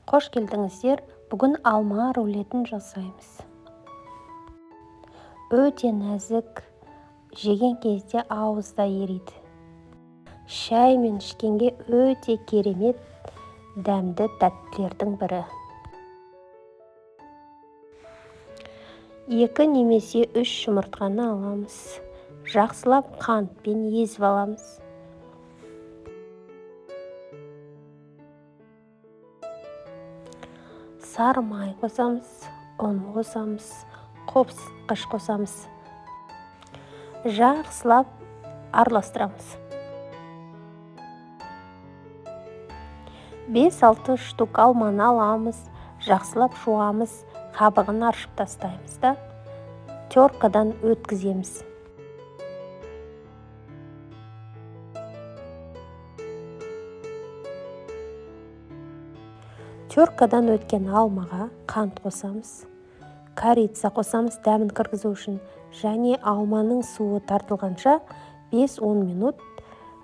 Қош келдіңіздер! Бүгін алма рулетін жасаймыз. Өте нәзік, жеген кезде ауызда ериді. Шаймен ішкенге өте керемет дәмді тәттілердің бірі. 2 немесе 3 жұмыртқаны аламыз. Жақсылап қантпен езіп аламыз. Сары май қосамыз, ұн қосамыз, қопсытқыш қосамыз. Жақсылап араластырамыз. 5-6 штук алманы аламыз, жақсылап жуамыз, қабығын аршып тастаймыз да, теркадан өткіземіз. Теркадан өткен алмаға қант қосамыз, корица қосамыз дәмін кіргізу үшін, және алманың суы тартылғанша 5-10 минут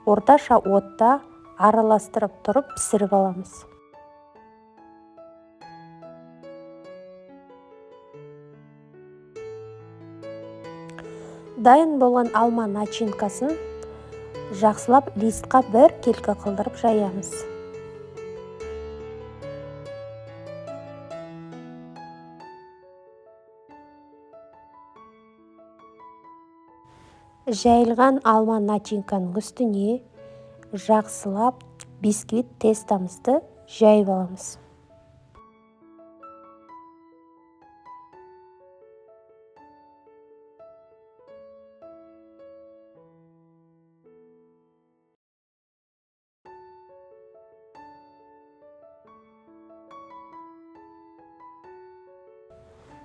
орташа отта араластырып тұрып пісіріп аламыз. Дайын болған алма начинкасын жақсылап листқа бір келкі қылдырып жаямыз. Жайылған алма начинканың үстіне жақсылап бисквит тестамызды жайып аламыз.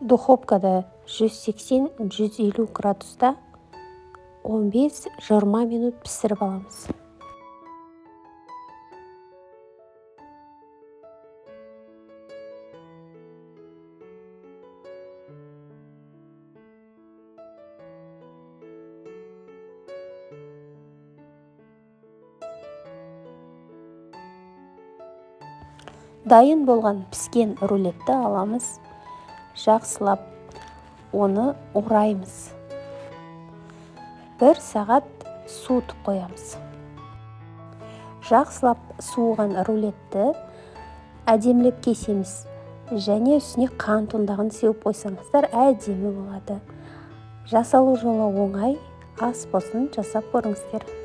Духовкада 180-150 градуста 15-20 минут пісіріп аламыз. Дайын болған піскен рулетті аламыз, жақсылап оны ораймыз. 1 сағат суытып қоямыз. Жақсылап суыған рулетті әдемілеп кесеміз және үстіне қант ұндағын сеуіп қойсаңыздар әдемі болады. Жасалу жолы оңай, ас болсын, жасап көріңіздер.